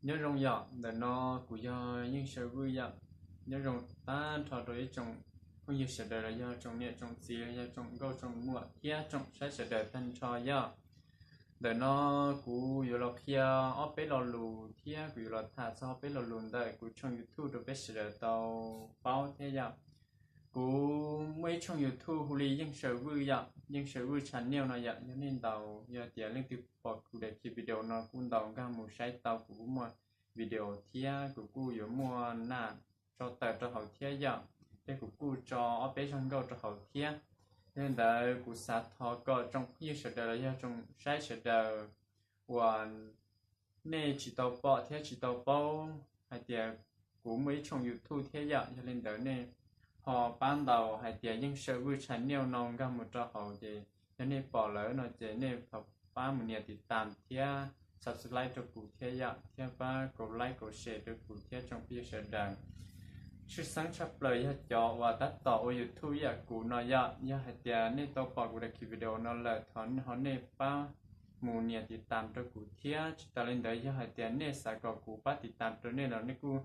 Nyob zoo yom, ntawm no kuv yog Yeej Saw Vwj yom. Nyob zoo tag nrho rau ib tsoom phooj ywg sawv daws los yog tsoom niam tsoom txiv los yog tsoom nkauj tsoom muam thiab tsoom saib sawv daws tag nrho yom. Ntawm no kuv yuav los qhia ob peb lo lus thiab kuv yuav los tham txog ob peb lo lus ntawm kuv tshooj YouTube rau peb sawv daws tau paub thiab yom. Kuv muaj ib tshooj YouTube hu li Yeej Saw Vwj yom, Yeej Saw Vwj channel no yom. Yog nej ntaus, yog tias leej twg pom kuv daim video no kuj ntaus nkag mus saib tau, kuv kuj muaj video thiab kuv kuj yuav muaj nam tso tawm rau hauv thiab yom, thiab kuv kuj tso ob peb zaj nkauj rau hauv thiab. Yog li ntawd kuv xav thov kom tsoom phooj ywg sawv daws los yog tsoom saib sawv daws uas nej tsis tau pom thiab tsis tau paub hais tias kuv muaj ib tshooj YouTube thiab yom. Yog li ntawd nej ho pab ntaus hais tias Yeej Saw Vwj channel no nkag mus rau hauv ces yog nej pom lawm no ces nej thov pab mus nias tiv tam thiab subscribe rau kuv thiab yom, thiab pab kaum like kaum share rau kuv thiab tsoom phooj ywg sawv daws. Tshwj xeeb tshaj plaws yog cov uas tab tom ua YouTube ib yam kuv no yom. Yog hais tias nej tau pom kuv daim video no lawm thov ho nej pab mus nias tiv tam rau kuv thiab. Tsis tas li ntawd yog hais tias nej xav kom kuv pab tiv tam rau nej los nej kuj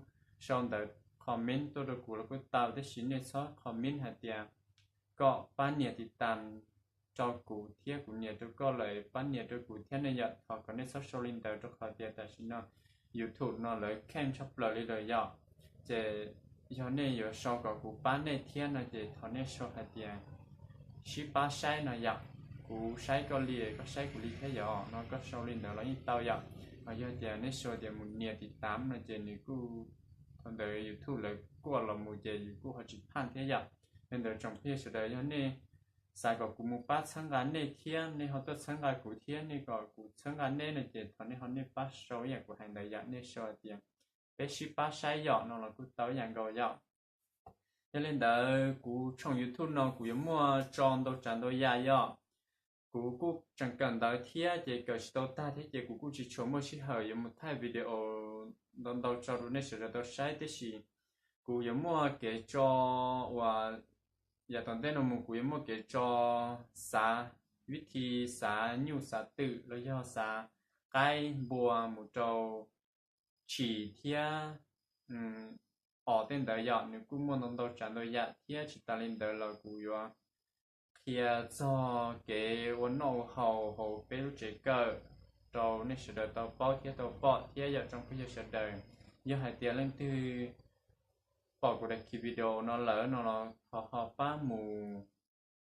sau ntawv comment tuaj rau kuv los kuj tau, tab sis nej txhob comment hais tias kom pab nias tiv tam rau kuv thiab kuv nias rau koj lawm pab nias rau kuv thiab ne yom. Thov kom nej txhob sau li ntawd rau qhov tias tam sim no YouTube no lawv kheej tshaj plaws li lawm yom. Ces yog nej yuav sau kom kuv pab nej thiab no ces thov nej sau hais tias sib pab saib no yom. Kuv saib koj li koj saib kuv li thiab yom, no koj sau li ntawd los yeej tau yom. Ho yog tias nej sau tias mus nias tiv tam no ces nws kuj, thaum ntawd YouTube lawv kuaj los mus ces yus kuj ho tsis phaj thiab yom. Li ntawd tsoom phooj ywg sawv daws yog nej xav kom kuv mus pab txhawb nqa nej thiab nej ho tuaj txhawb nqa kuv thiab nej kom kuv txhawb nqa nej no ces thov nej ho nej pab sau ib yam kuv hais ntawd yom, nej sau hais tias peb sib pab saib yom no los kuj tau ib yam nkaus yom. Yog li ntawd kuv tshooj YouTube no kuv yuav muaj tso ntau tsav ntau yam yom. Kuv kuj tseem kawm ntawv thiab ces kawm tsis tau tag thiab ces kuv kuj tsis tshua muaj sij hawm yuav mus thaij video ntau ntau tso rau nej sawv daws tau saib, tiam sis kuv yuav muaj kev tso uas yav tom ntej no mus kuv yuav muaj kev tso xav, vib thi xav nyuj xav twm los yog xav qaib npua mus rau tshis thiab os tej ntawd yom. Nws kuj muaj ntau ntau tsav ntau yam thiab tsis tas li ntawd los kuv yuav qhia txog kev ua noj ua haus hauv peb lub tsev kawm rau nej sawv daws tau paub thiab tau pom thiab yom tsoom phooj ywg sawv daws. Yog hais tias leej twg pom kuv daim video no lawm no los thov ho pab mus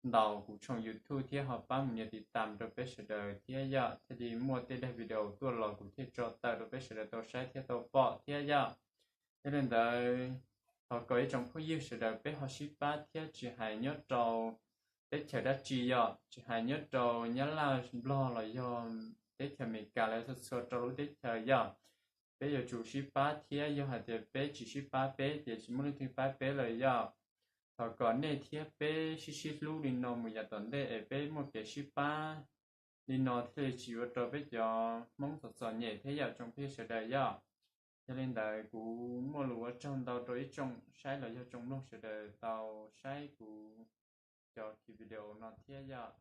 ntaus kuv tshooj YouTube thiab ho pab mus nias tiv tam rau peb sawv daws thiab yom, thiaj li muaj tej daim video tuaj los kuv thiaj tso tawm rau peb sawv daws tau saib thiab tau pom thiab yom. Yog li ntawd thov kom ib tsoom phooj ywg sawv daws peb ho sib pab thiab tsis hais nyob rau teb chaws dab tsi yom, tsis hais nyob rau Nyab Laj Nplog los yog teb chaws Amelikas los txhua txhua rau lub teb chaws yom. Peb yuav tsum sib pab thiab yog hais tias peb tsis sib pab peb ces tsis muaj leej twg pab peb lawm yom. Thov kom nej thiab peb sib sib hlub li no mus yav tom ntej es peb muaj kev sib pab li no thiaj li tsis ua rau peb cov Hmoob txom txom nyem thiab yom tsoom phooj ywg sawv daws yom. Yog li ntawd kuv muaj lus ua tsaug ntau rau ib tsoom saib los yog tsoom mloog sawv daws tau saib kuv cov video no thiab yom.